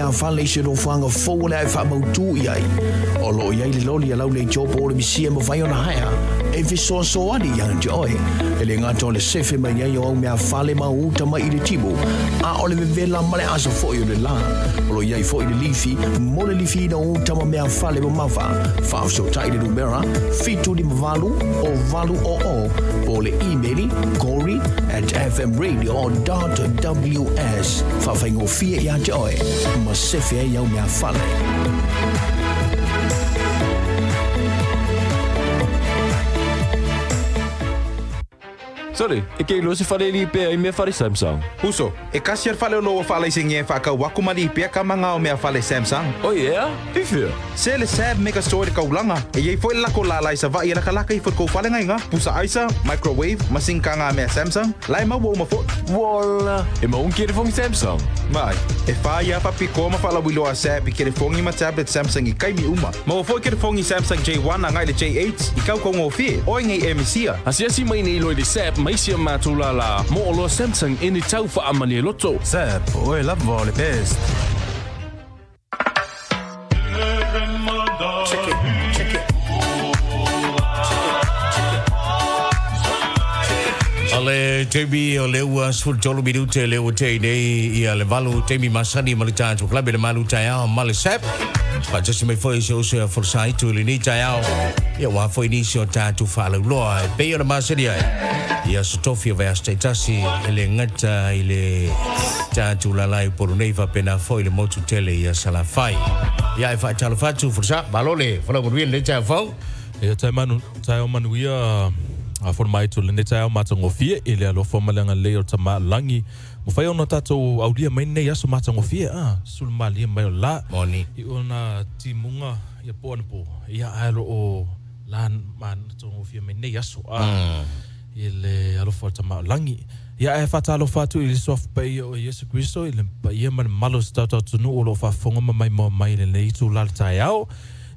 mea fale i se nofoaga fou o le a e faamautū i ai. O lo o i ai le loli a lau leitio po o le misia e mafai ona haea e fesoasoani ia te oe. E le gata o le sefe mai ai o au mea fale ma uta mai i le timu, a o le vevela ma le asa foi o le lā. O lo o i ai foi le lifi mo le lifiina o uta ma mea fale mamafa. Faafesootai i le numera 758 800 po o le imeli corey@fmradio.ws. Faafaigofie ia te oe ma sefe ai au mea fale. Sorry, e kei loa se fale lipea i mea fale Samsung. Uso, e kasi al fale o loa faalaisenge e whaakau aku ma lipea ka manga o mea fale Samsung. Oh yeah? I fea? Se le Sab Mega Store i le kaulanga, e iai foi le lako lala i Savaii e lakalaka ifo i le kou fale ngaiga, pusa aisa, microwave, ma sinka ngā mea Samsung, la e maua uma foi. Voila! E mau un kelefongi Samsung. Mai, e whā ia whapikoa ma whaalauiloa a Sab i kelefongi ma tablet Samsung i kaimi uma. Maua foi kelefongi Samsung J1 a ngai le J8 i kau kaugofie, oe ngei e misia. Asiasi mai nei loa i le Sab mai si a matou lala mo oloa Samsung e ni tau whaamani e loto. Sab, oe lava o le best. Check it, check it. O le taimi o le ua 13 minute le ua tei nei ia le valu taimi masani ma le tatou kalabe le malu taeao ma le SAP. Faatasi mai foi se uso ia Folosaitu i lenei taeao ia aua foi nisi o tatou faalauloa e pei ona masani ai i aso tofi o vaiaso taitasi e le gata i le tatou lala i Upolu nei faapena foi le motu tele ia Salafai. Ia e faatalofa atu Folosā, malo le folau manuia lenei taeao fou. Ia tae manu, taeao manuia a fono mai atu lenei taeao matagofie i le alofa ma le agalelei o le Tama Lagi. Mafai ona tatou aulia mai lenei aso matagofie a sulu malie mai o le la. Moni. I ona timuga ia po anapo ia ae o lo o la matagofie mai lenei aso a i le alofa o le Tama o Lagi. Ia ae faatalofa atu i le Suafa Paia o Iesu Keriso i le paia ma le mamalu o si tatou atunuu o lo o faafofoga ma maimoa mai i lenei itula le taeao.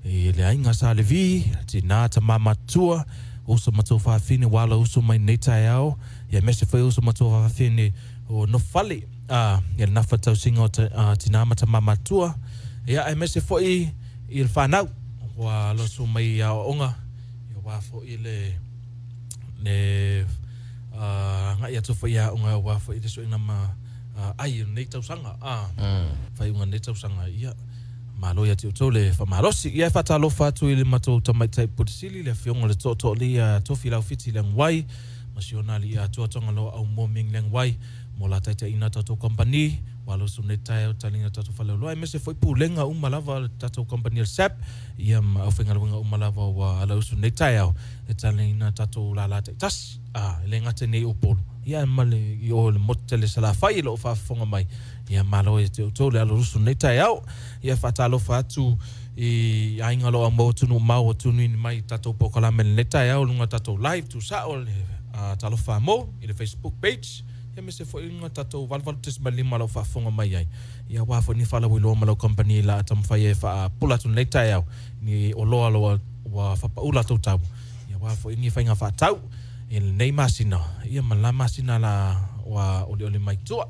I le aiga sa Levi, tina, tama matua, uso ma tou fafine ua ala uso mai lenei taeao, ia aemaise foi uso ma tou fafine o nofo fale, a, ia le nafa tausiga o tina ma tama matua, ia aemaise foi i le fanau ua ala uso mai i aoaoga, ia aua foi le le agai atu foi i aoga aua foi le suega ma ai o lenei tausaga, a, faaiuga o lenei tausaga, ia. Malo ia te outou le faamalosi. Ia e faatalofa atu i le matou tamaitai Pule Sili, le afioga o le Tootooalii ia Tofi Laufiti Leaguai, ma si ona alii atoa Togaloa Aumua Ming Leaguai, mo la taitaiina tatou kamupani, ua aloso nei taeao taliga tatou faleoloa, aemaise foi pulega uma lava a le tatou kamupani a le SAP, ia ma aufaigaluega uma lava ua alausu nei taeao e taliina tatou lala taitasi, a, e le gata i nei Upolu, ia ma le i o i le motu tele Salafai o lo o faafofoga mai. Ia malo ia te outou le alorusu lenei taeao. Ia faatalofa atu i aiga o lo o maua atunuu mao ua tunuini mai i tatou polokalame lenei taeao i luga o tatou live tusao le Talofa Mo i le Facebook page ia aemaise foi i luga o tatou 88.5 o lo o faafofoga mai ai. Ia aua foi ni faalauiloa ma lau kamupani la a taumafai ai e faapula atu lenei taeao ni oloa o ua faapau latou tau. Ia aua foi ni faiga faatau i lenei masina ia ma la masina la ua olioli mai tua.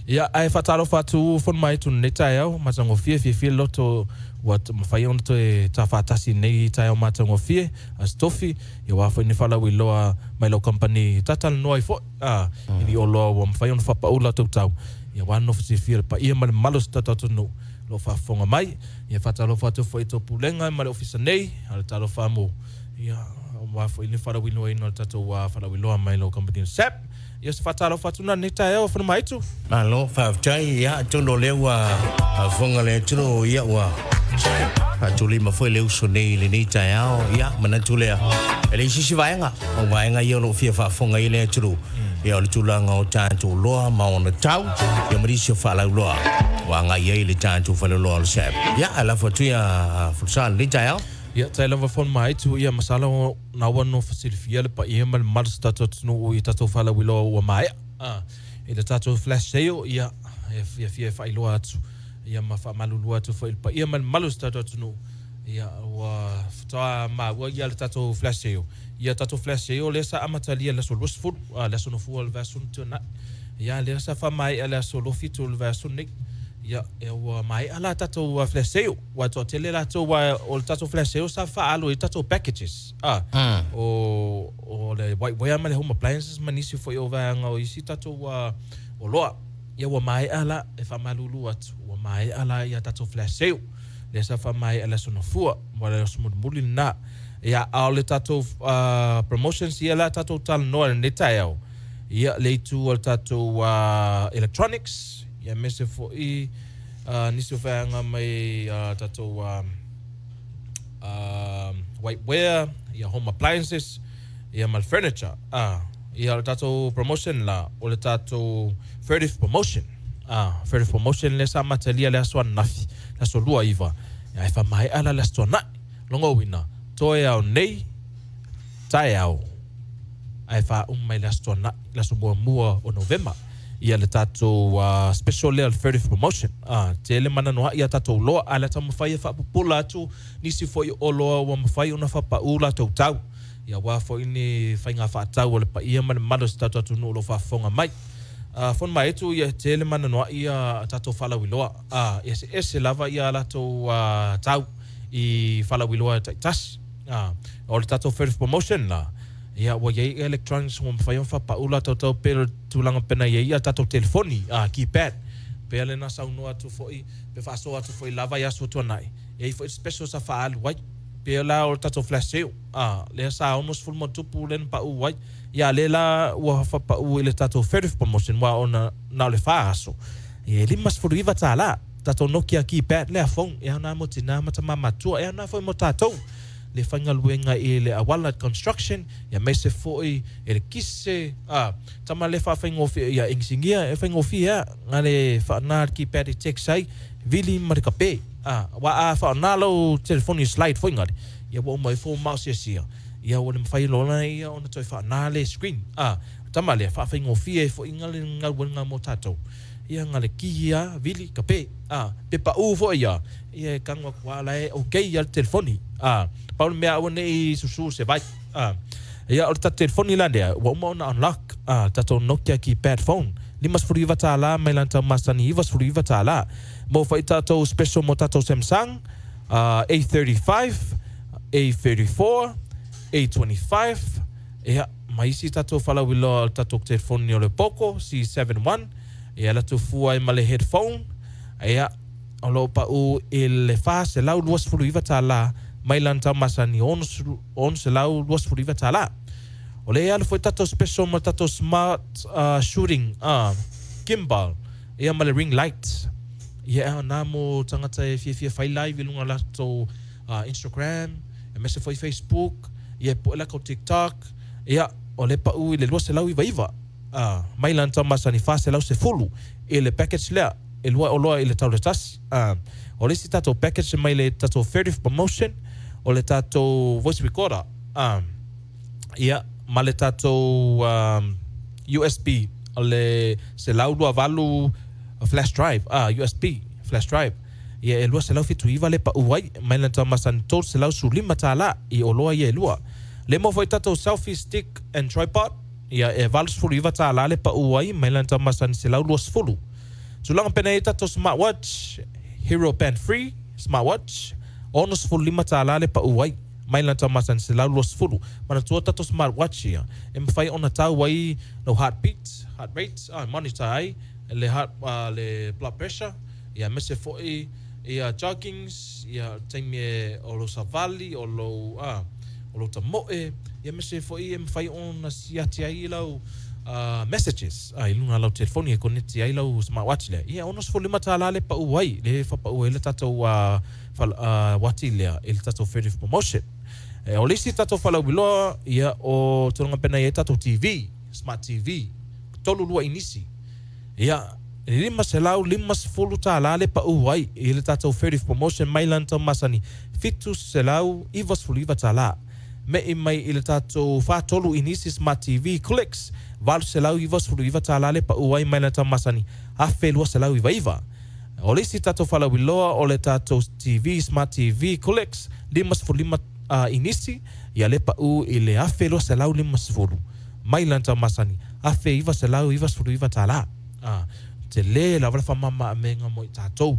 Ia, ae faatalofa atu fono mai atu lenei taeao matagofie, fiafia le loto ua mafai ona toe ta faatasi i lenei taeao matagofie, Aso Tofi, ia aua foi ni faalauiloa mai lau kamupani talatalanoa ai foi, a, i ni oloa ua mafai ona faapau latou tau, ia aua le nofo silafia le paia ma le mamalu o si tatou atunuu o lo o faafofoga mai. Ia faatalofa atu foi i tou pulega ma le ofisa nei, a le talofa mo, ia, aua foi le faalauiloaina o le tatou faalauiloa mai lau kamupani o le SAP. Ia se faatalofa atu na lenei taeao Fonomaitu. Malo faafetai, ia atonu o lea ua fofoga le atunuu, ia ua faatulima foi le uso nei i lenei taeao, ia manatu lea e leai se isi vaega, o vaega ia o lo o fia faafofoga i ai le atunuu, ia o le tulaga o tatou oloa ma ona tau, ia ma nisi o faalauiloa ua agai ai le tatou faleoloa o le SAP. Ia ae lafo atu ia Folosā i lenei taeao. Ia tai lava Fonomaitu, ia masalo Na ua nofo silafia le paia ma le mamalu o se tatou atunuu i tatou faalauiloa ua maea i le tatou flash sale, ia, e fiafia e faailoa atu, ia ma faamalulu atu foi i le paia ma le mamalu o se tatou atunuu, ia, ua faatoa maua ia le tatou flash sale. Ia tatou flash sale lea sa amatalia i le aso 20, le aso Nofua o le vaiaso na tuanai, ia lea sa faamaea i le aso 27 o le vaiaso nei. Ia, e ua maea la tatou flash sale, ua toatele latou aua o le tatou flash sale sa faaalu ai tatou packages, a, o, o le whiteware ma le home appliances ma nisi foi o vaega o isi tatou oloa. Ia ua maea la, e faamalulu atu, ua maea la ia tatou flash sale, lea sa faamaea i le Aso Gafua, ma le aso mulimuli lena. Ia, a o le tatou promotions ia la tatou talanoa i lenei taeao, ia le itu o le tatou electronics, ia aemaise foi nisi o vaega mai tatou whiteware, ia home appliances, ia ma le furniture. Ia o le tatou promotion la, o le tatou Furtive Promotion. Furtive Promotion lea sa amatalia le aso ananafi, le aso 29, ae faamaea la le Aso Tuanai. Lona uiga, toe ao nei, taeao, ae faauma mai le Aso Tuanai, le aso muamua o Novema, ia le tatou special lea o le Furtive Promotion. Tele ma nanoa'i a tatou loa, ae o le a taumafai e faapupula atu nisi foi o oloa ua mafai ona faapau latou tau, ia aua foi ni faiga faatau a le paia ma le mamalu o si tatou atunuu o lo o faafofoga mai. Fono Maetu, ia tele ma nanoa'i a tatou faalauiloa, e eseese lava ia latou tau i faalauiloa taitasi. O le tatou Furtive Promotion la, ia ua i ai electronics ua mafai ona faapau latou tau pei o le tulaga pei ona i ai a tatou telefoni, keypad, pei lea na saunoa atu foi pe faasoa atu foi lava i aso tuanai, e i ai foi special sa faaalu ai, pei la o le tatou flash sale, lea sa 60+ lea na pau ai, ia lea la ua faapau i le tatou Furtive Promotion aua ona na o le fa aso, e $59 tatou Nokia keypad lea phone, e aoga mo tina ma tama matua, e aoga foi mo tatou le faigaluega i le auala construction, ia aemaise foi elekise, a, tama le faafaigofie, ia engineer e faigofie a, na le faana le keypad e text ai, vili ma le kape, a, aua a faana lau telefoni slide foi ngale, ia ua uma ifo maosiasia, ia ua le mafai loa ia ona toe faana le screen, a, tama lea faafaigofie ai foi ngale galuega mo tatou. Ia na le ki a, vili, kape, a, pe pau foi ia, ia e tago atu lava la e ok a le telefoni, a, pau le mea aua ne i susu se vai, a. Ia o le tatou telefoni la lea, ua uma ona unlock, a, le tatou Nokia keypad phone, $59 mai lana tau masani $99. Maua foi tatou special mo tatou Samsung, a, A35, A34, A25, ia, ma isi tatou falauiloa o le tatou telefoni o le Poco C71, ia alu atu fua ai ma le headphone, ia, o lo o pau i le $429 mai lana tau masani $629. O lea e alu foi tatou special ma le tatou smart shooting gimbal, ia ma le ring light. Ia, na mo tagata e fiafia fai live i luga o latou Instagram, aemaise foi Facebook, ia e poe la kou TikTok, ia o le pau i le 299 a mai lana tau masani 410 i le package lea e lua oloa i le tau le tasi. A o le isi tatou package mai le tatou Furtive Promotion o le tatou voice recorder a ia ma le tatou USB o le 128 flash drive a USB flash drive. Ia e 279 le pau ai, mai lana tau masani $315 i oloa ia e lua. Le maua foi tatou selfie stick and tripod, ia e $89 le pau ai, mai lana tau masani $120. Tulaga penei ai tatou smartwatch, Hero Band 3 smartwatch, $65 le pau ai, mai lana tau masani $120. Manatua tatou smartwatch ia, e mafai ona tau ai lau heartbeat, heart rate, monitor ai le heart, le blood pressure, Ia aemaise foi ia joggings, ia taimi e o lou savali, o lou a, o lou tamoe, ia aemaise foi e mafai ona siati ai lau messages i luga o lau telefoni e koneti ai lau smartwatch lea. Ia $65 le pau ai, le faapau ai le tatou uati lea i le tatou Furtive Promotion. O le isi tatou faalauiloa, ia o tulaga pena i ai tatou TV, smart TV, 32 inisi. Ia, e $550 le pau ai i le tatou Furtive Promotion mai lana tau masani $799. Me'i mai i le tatou 43 inisi Smart TV Clicks, $899 le pau ai mai lana tau masani $1,299. O le isi tatou faalauiloa o le tatou TV Smart TV Clicks 55 inisi, ia le pau i le $1,250. Mai lana tau masani $1,999. tele lava le faamamaamega mo i tatou.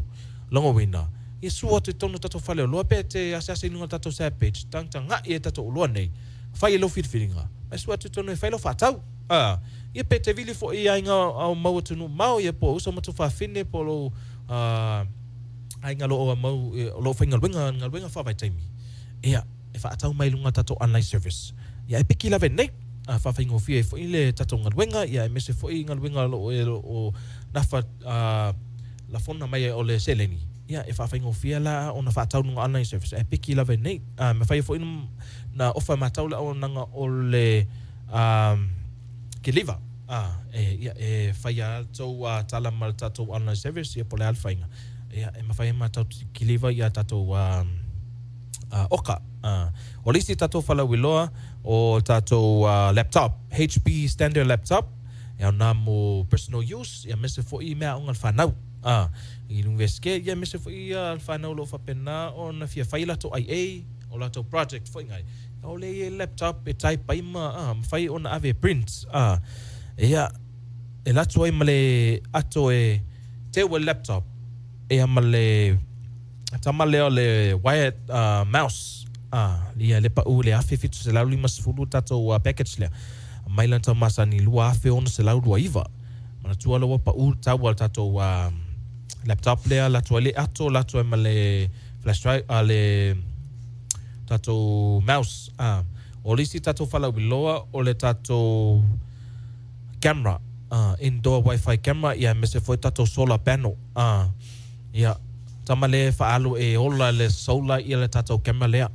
Lagouina, ia sua atu i totonu o tatou faleoloa pe te asiasi i luga o le tatou SAP page, tagatagai ai tatou oloa nei, fai ai lou filifiliga, ma e sua atu i totonu e fai lau faatau. A, ia pe te vili foi i aiga o mau atunuu mamao, ia po o uso ma tuafafine, po o lou aiga o lo o mau, o lo o faigaluega i galuega faavaitaimi, ia, e faatau mai i luga o le tatou online service. Ia e piki lava i nei, a faafaigofie ai foi le tatou galuega, ia aemaise foi galuega o lo o, o lo o nafa, a, lafona mai o le seleni, ia e faafaigofie la ona faatau luga online service ae piki lava i nei. A mafai foi na ofa e matau le auaunaga o le kiliva, a e ia e fai a tou tala ma le tatou online service ia po o le a le faiga, ia e mafai e matau kiliva ia tatou oka. O le isi tatou falauiloa o tatou laptop, HP standard laptop, E aoga mo personal use, ia aemaise foi mea aoga a le fanau i le Iunivesite, ia aemaise foi le fanau o lo o faapena ona fia fai latou IA, o latou project foi nai, o lea e i ai le laptop e type ai ma mafai ona ave e print. Ia, e alu atu ai ma le ato e teu ai le laptop, ia ma le tama lea o le wired mouse, ia le pau i le $1,750 le tatou package lea. Mai lana tau masani 2629. Manatua lea ua pau le tau a le tatou laptop lea, alu atu ai le ato, alu atu ai ma le flash drive, le tatou mouse. O le isi tatou falauiloa o le tatou camera, indoor wifi camera, ia aemaise foi tatou solar panel. Ia, tama lea e faaalu e ola le solar ia le tatou camera lea.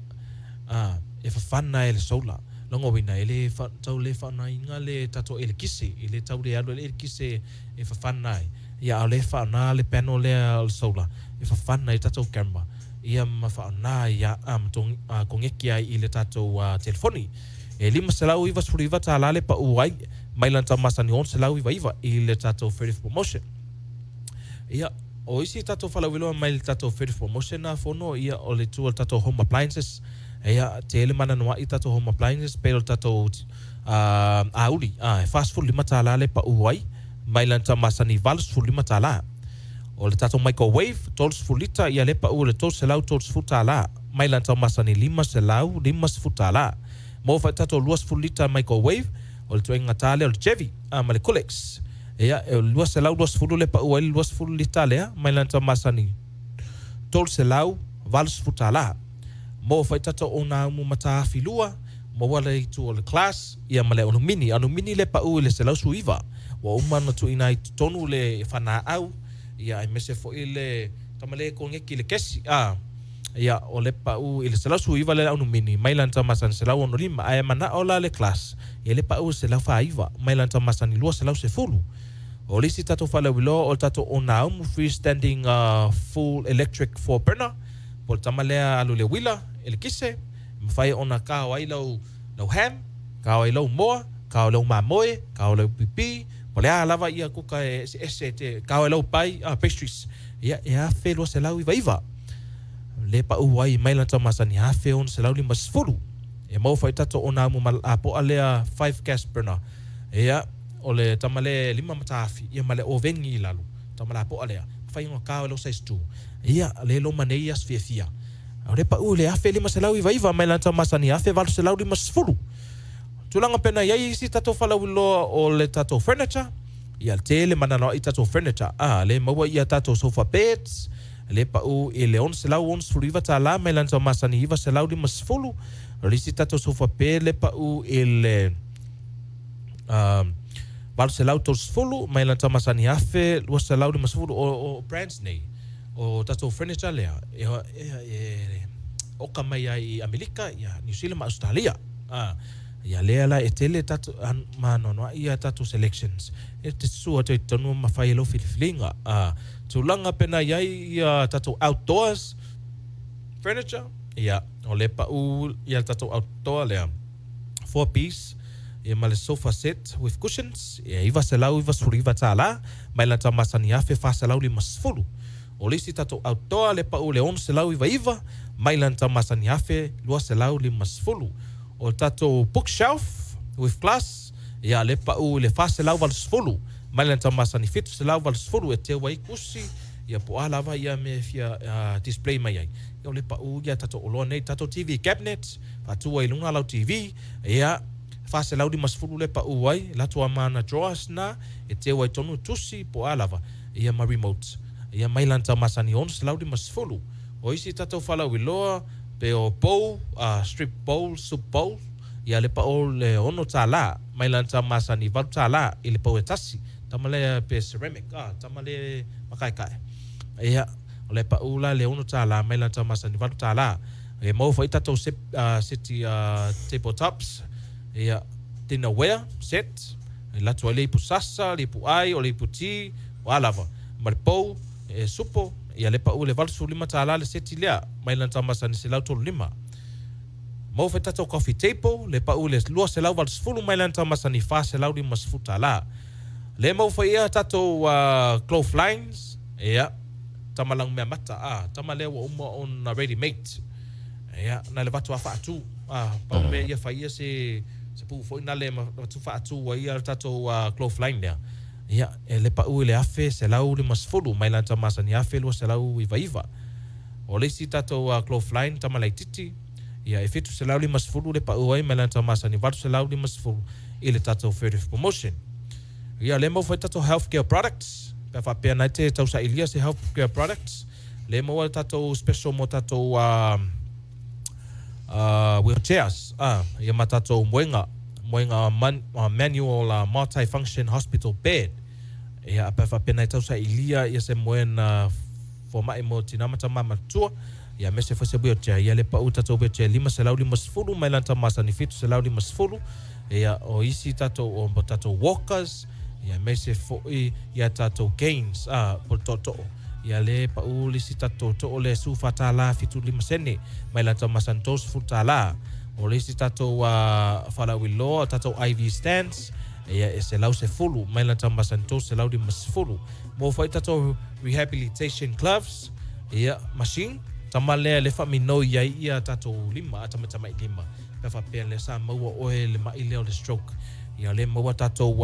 E fafana e le solar. Lona uiga, e le tau le faaaogaina le tatou elekise, e le tau le alu ai le elekise e fafana ai, ia a o lea e faaaoga le panel lea o le solar e fafana ai le tatou camera, ia ma faaaoga ai ma koneki ai i le tatou telefoni. E $599 le pau ai mai lana tau masani $699 i le tatou 30th promotion. Ia, o isi tatou falauiloa mai le tatou 30th promotion na fono, ia o le itu o le tatou home appliances, Ia, tele mananoaʻi tatou home appliances pei o le tatou auli, e $45 le paʻu ai, mai lana tau masani $85. O le tatou microwave, 30 lita, ia le paʻu o le $330, mai lana tau masani $550. Maua foi tatou 20 lita microwave, o le tuaiga gata lea o le Chevy ma le Colex. Ia, e $220 le paʻu ai le 20 lita lea, mai lana tau masani $380. Mo whai tata o nā umu mataafi lua, maua le itu o le glass, ia ma le alumini. Alumini le paʻu i le 119. Ua uma ona tuuina ai totonu le fanaau, ia aemaise foi le tama le koneki le kesi, a, ia, o le paʻu i le 119 le alumini, mai lana taumasani 165, ae manao la le glass, ia le paʻu i le 149, mai lana taumasani 210. O le isi tatou faalauiloa o le tatou onaumu free standing full electric four burner, Po o le tama lea alu i le uila, elekise, e mafai ona kao ai lau, lau ham, kao ai lau moa, kao ai lau mamoe, kao ai lau pipi, po o le a lava ia kuka e eseese e te kao ai lau pai, pastries. Ia, e $1,299. Le pau ai mai lana tau masani, $1,650. E maua foi tatou onaumu ma lapoa lea five gas burner. Ia, o le tama lea e lima mataafi, ia ma le oveni i lalo, tama lapoa lea, mafai ona kao ai lau size two. Ia, le loma nei aso fiafia. O le pau i le 1599 mai lana tau masani 1850. Tulaga pena i ai isi tatou falauiloa o le tatou furniture, ia tele mananoai tatou furniture. A, le maua ia tatou sofa beds, le pau i le $669 mai lana tau masani $950. O le isi tatou sofa bed le pau i le 830 mai lana tau masani 1250. O brands nei, o tatou furniture lea, e, e, oka mai ai i Amelika, ia New Zealand ma Ausetalia. Ia lea la e tele tatou, ma anoanoai ia tatou selections. E te susu atu ai totonu ma fai e lou filifiliga. Tulaga pena i ai ia tatou outdoors furniture, ia, o le pau ia tatou outdoor lea, four piece, ia ma le sofa set with cushions, ia $999, mai lana tau masani $1,450. O le isi tatou outdoor le pau le 699, mai lana tau masani $1,250. O le tatou bookshelf with glass, ia le pau i le 480, mai le tau masani 780 e teu ai kusi ia po o a lava ia mea e fia display mai ai. Ia o le pau ia tatou oloa nei, tatou TV cabinet, faatu ai i luga lau TV, ia 450 le pau ai, latou ama ana drawers na e teu ai tonu tusi po o a lava ia ma remote. Ia mai lana tau masani 650. O isi tatou falauiloa pe o bowl, strip bowl, soup bowl, ia le pau le $6 mai lana tau masani $8 i le pau e tasi. Tama lea pe ceramic, tama le makaekae. Ia, o le pau la le $6 mai lana tau masani $8. E maua foi tatou seti table tops, ia, dinnerware set, e latu ai le ipu sasa, le ipu ai, o le ipu ti, o a lava, ma le pou, e supo, ia le pau le $85 le seti lea, mai lana tau masani 135. Maua foi tatou coffee table, le pau le 280 mai lana tau masani $450. Le maua foi ia tatou cloth lines, ia, tama lagu mea mata, tama lea ua uma ona ready made. Ia, na le vatu a faatu, pau mea ia fai ia se puu foi na le vatu faatu ai ia le tatou cloth line lea. Ia, e le pau i le 1,150 mai lana tau masani 1,299. O le isi tatou cloth line tama laititi, ia e 750 le pau ai mai lana tau masani 850 i le tatou 30th promotion. Ia, le maua foi tatou healthcare products, pe a faapea na te tausailia se healthcare products, le maua tatou special mo tatou wheelchairs, ia ma tatou moenga, moenga manual multi-function hospital bed. Ia, pe a faapea na tausailia ia se moena fomai mo tina ma tama matua, ia aemaise foi se wheelchair, ia le pau tatou wheelchair 550 mai lana tau masani 750. Ia, o isi tatou o tatou walkers, ia aemaise foi ia tatou canes, po le tootoo. Ia le pau le isi tatou tootoo le $14 75 mai lana tau masani $30. O le isi tatou falauiloa, o tatou IV stands, ia e 110 mai lana tau masani 350. Mo foi tatou rehabilitation gloves, ia, machine, tama lea le faaminoi ai ia tatou lima, tamatamai lima. Pe faapea lea sa maua oe le mai lea o le stroke. Ia le maua tatou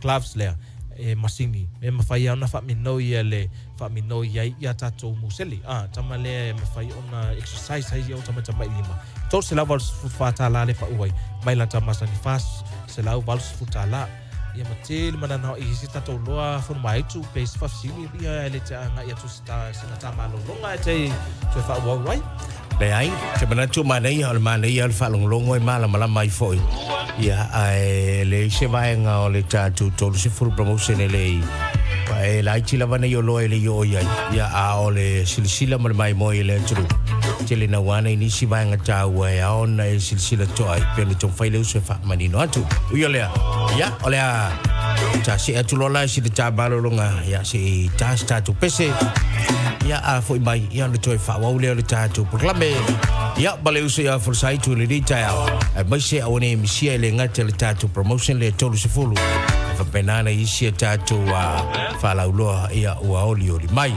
gloves lea e masini. E mawhai ona faaminoi ia le faaminoi ai ia tatou musele. Tama lea e mawhai ona exercise ai ia o tamatamai lima. $384 le pau ai. Mai lana tau masani $480. Ia ma tele manana i se tatou loa fono mai tu pe se faafesili ia e le te agai atu se ta sina ta malologa e te toe faaauau ai. Leai, te manatu manaia o le manaia o le faalogologo e malamalama ai foi. Ia, ae leai se vaega o le tatou 30 promotion e lei e laiti lava nei oloa e lei oo i ai. Ia, a o le silasila ma le maimoe i le atunuu, tele nauana i nisi vaega taua e ao ona e silasila toa ai, pe ona taumafai le uso e faamanino atu. Ui o lea, ia, o le a ta see atu loa la i sina ta malologa, ia, se i ta se tatou pese, ia, a foi mai, ia, ona toe faaauau lea o le tatou polokalame. Ia, ma le uso ia Folosaitu i lenei taeao, aemaise aua ne i misia e le gata i le tatou promotion lea 30, e faapena ona isi a tatou faalauloa, ia, ua olioli mai.